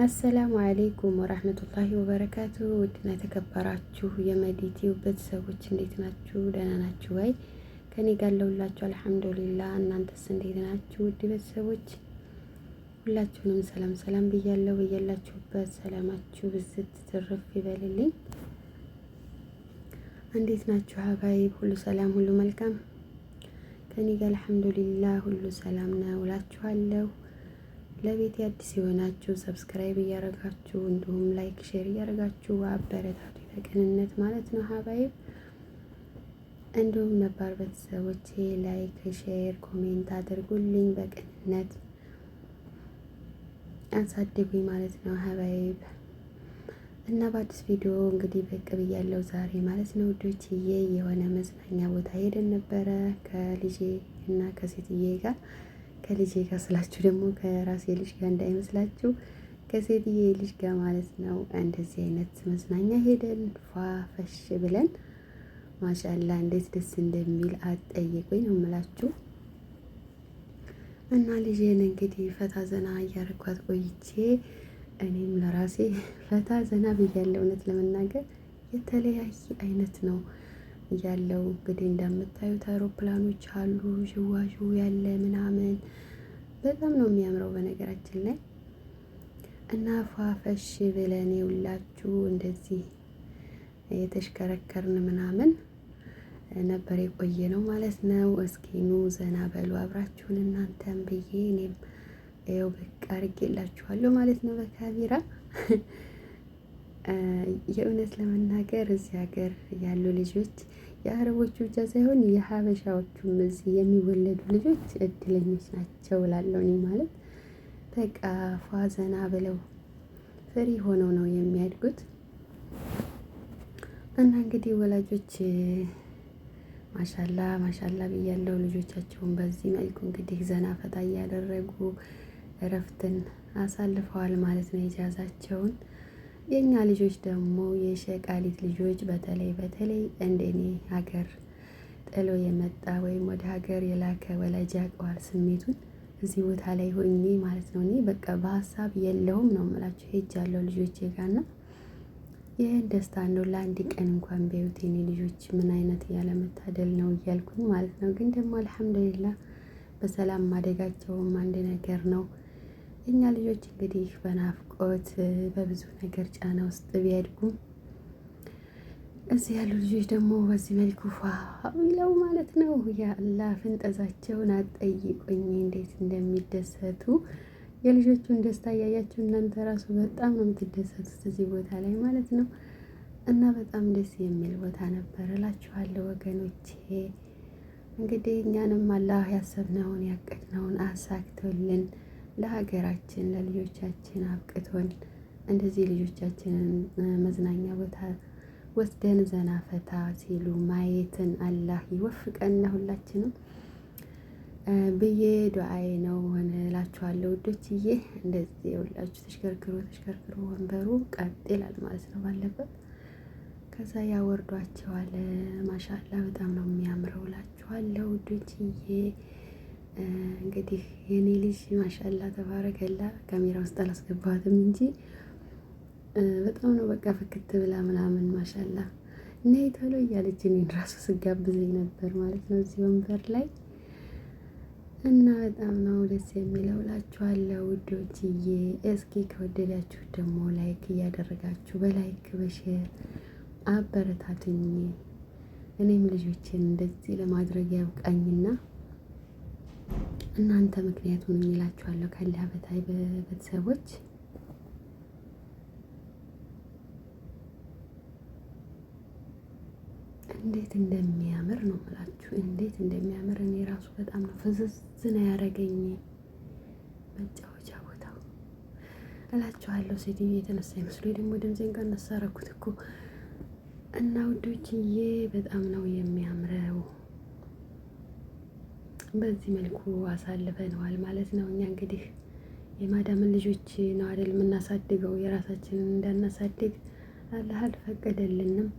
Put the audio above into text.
السلام عليكم ورحمة الله وبركاته። ውድና የተከበራችሁ የመዲቲው ቤተሰቦች እንዴት ናችሁ? ደህና ናችሁ ወይ? ከኔ ጋር ለሁላችሁ الحمد لله። እናንተስ እንዴት ናችሁ? ውድ ቤተሰቦች ሁላችሁንም ሰላም ሰላም ብያለሁ። በያላችሁበት ሰላማችሁ ብዝት ትርፍ ይበልልኝ። እንዴት ናችሁ حبايب? ሁሉ ሰላም፣ ሁሉ መልካም ከኔ ጋር الحمد لله ሁሉ ሰላም ነው እላችኋለሁ። ለቤት አዲስ የሆናችሁ subscribe እያደረጋችሁ እንዲሁም like share እያደረጋችሁ አበረታቱ በቅንነት ማለት ነው حبايب። እንዲሁም ነባር ቤተሰቦቼ like share comment አድርጉልኝ በቅንነት አሳድጉኝ ማለት ነው حبايب። እና በአዲስ ቪዲዮ እንግዲህ ብቅ ብያለሁ ዛሬ ማለት ነው ውዶችዬ። የሆነ መዝናኛ ቦታ ሄደን ነበረ ከልጄ እና ከሴትዬ ጋር። ከልጄ ጋር ስላችሁ ደግሞ ከራሴ ልጅ ጋር እንዳይመስላችሁ ከሴትዬ ልጅ ጋር ማለት ነው። እንደዚህ አይነት መዝናኛ ሄደን ፏፈሽ ብለን ማሻላ እንዴት ደስ እንደሚል አትጠይቁኝ ነው የምላችሁ። እና ልጄን እንግዲህ ፈታ ዘና እያረኳት ቆይቼ እኔም ለራሴ ፈታ ዘና ብያለሁ። እውነት ለመናገር የተለያየ አይነት ነው ያለው። እንግዲህ እንደምታዩት አውሮፕላኖች አሉ፣ ዥዋዥው ያለ ምናምን በጣም ነው የሚያምረው በነገራችን ላይ። እና ፏፈሽ ብለን የውላችሁ እንደዚህ የተሽከረከርን ምናምን ነበር የቆየ ነው ማለት ነው። እስኪ ኑ ዘና በሉ አብራችሁን እናንተም ብዬ እኔም ይኸው ብቅ አድርጌላችኋለሁ ማለት ነው በካሜራ። የእውነት ለመናገር እዚህ ሀገር ያሉ ልጆች የአረቦቹ ብቻ ሳይሆን የሀበሻዎቹም እዚህ የሚወለዱ ልጆች እድለኞች ናቸው እላለሁ እኔ። ማለት በቃ ፏ ዘና ብለው free ሆነው ነው የሚያድጉት። እና እንግዲህ ወላጆች ማሻላ ማሻላ ብያለሁ። ልጆቻቸውን በዚህ መልኩ እንግዲህ ዘና ፈታ እያደረጉ እረፍትን አሳልፈዋል ማለት ነው ኢጃዛቸውን። የእኛ ልጆች ደግሞ የሸቃሊት ልጆች በተለይ በተለይ እንደኔ ሀገር ጥሎ የመጣ ወይም ወደ ሀገር የላከ ወላጅ ያውቀዋል ስሜቱን። እዚህ ቦታ ላይ ሆኜ ማለት ነው እኔ በቃ በሀሳብ የለውም ነው የምላችሁ። ሄጃለሁ ልጆቼ ጋርና ይህን ደስታ እንደው ለአንድ ቀን እንኳን ቢያዩት የኔ ልጆች ምን አይነት ያለመታደል ነው እያልኩኝ ማለት ነው። ግን ደግሞ አልሐምዱሊላህ በሰላም ማደጋቸውም አንድ ነገር ነው። የእኛ ልጆች እንግዲህ በናፍቆት በብዙ ነገር ጫና ውስጥ ቢያድጉም እዚህ ያሉ ልጆች ደግሞ በዚህ መልኩ ፏ ብለው ማለት ነው። ያአላህ ፍንጠዛቸውን አትጠይቁኝ እንዴት እንደሚደሰቱ። የልጆቹን ደስታ እያያችሁ እናንተ ራሱ በጣም ነው የምትደሰቱት እዚህ ቦታ ላይ ማለት ነው። እና በጣም ደስ የሚል ቦታ ነበር እላችኋለሁ ወገኖቼ። እንግዲህ እኛንም አላህ ያሰብነውን ያቀድነውን አሳክቶልን ለሀገራችን ለልጆቻችን አብቅቶን እንደዚህ ልጆቻችንን መዝናኛ ቦታ ወስደን ዘና ፈታ ሲሉ ማየትን አላህ ይወፍቀን ሁላችንም ብዬ ዱዓዬ ነው እላችኋለሁ ውዶችዬ። እንደዚህ የሁላችሁ ተሽከርክሮ ተሽከርክሮ ወንበሩ ቀጥ ይላል ማለት ነው ባለበት። ከዛ ያወርዷቸዋል። ማሻላ በጣም ነው የሚያምረው እላችኋለሁ ውዶችዬ። እንግዲህ የኔ ልጅ ማሻላ ተባረከላ፣ ካሜራ ውስጥ አላስገባትም እንጂ በጣም ነው በቃ ፍክት ብላ ምናምን ማሻላ ነይ ቶሎ እያለች እኔን ራሱ ስጋብዘኝ ነበር ማለት ነው እዚህ ወንበር ላይ እና በጣም ነው ደስ የሚለው እላችኋለሁ ውዶችዬ። እስኪ ከወደዳችሁ ደግሞ like እያደረጋችሁ በ like በ share አበረታቱኝ። እኔም ልጆችን እንደዚህ ለማድረግ ያብቃኝና እናንተ ምክንያት ሁኑኝ እላችኋለሁ። ካለህ በታይ ቤተሰቦች እንዴት እንደሚያምር ነው የምላችሁ። እንዴት እንደሚያምር እኔ ራሱ በጣም ነው ፍዝዝ ነው ያደረገኝ መጫወቻ ቦታው እላችኋለሁ። ሴትዮ የተነሳ ይመስሉ ደግሞ ድምፄን ቀነስ አደረኩት እኮ እና ውዶችዬ በጣም ነው የሚያምረው። በዚህ መልኩ አሳልፈነዋል ማለት ነው። እኛ እንግዲህ የማዳምን ልጆች ነው አይደል የምናሳድገው፣ የራሳችንን እንዳናሳድግ አላህ አልፈቀደልንም።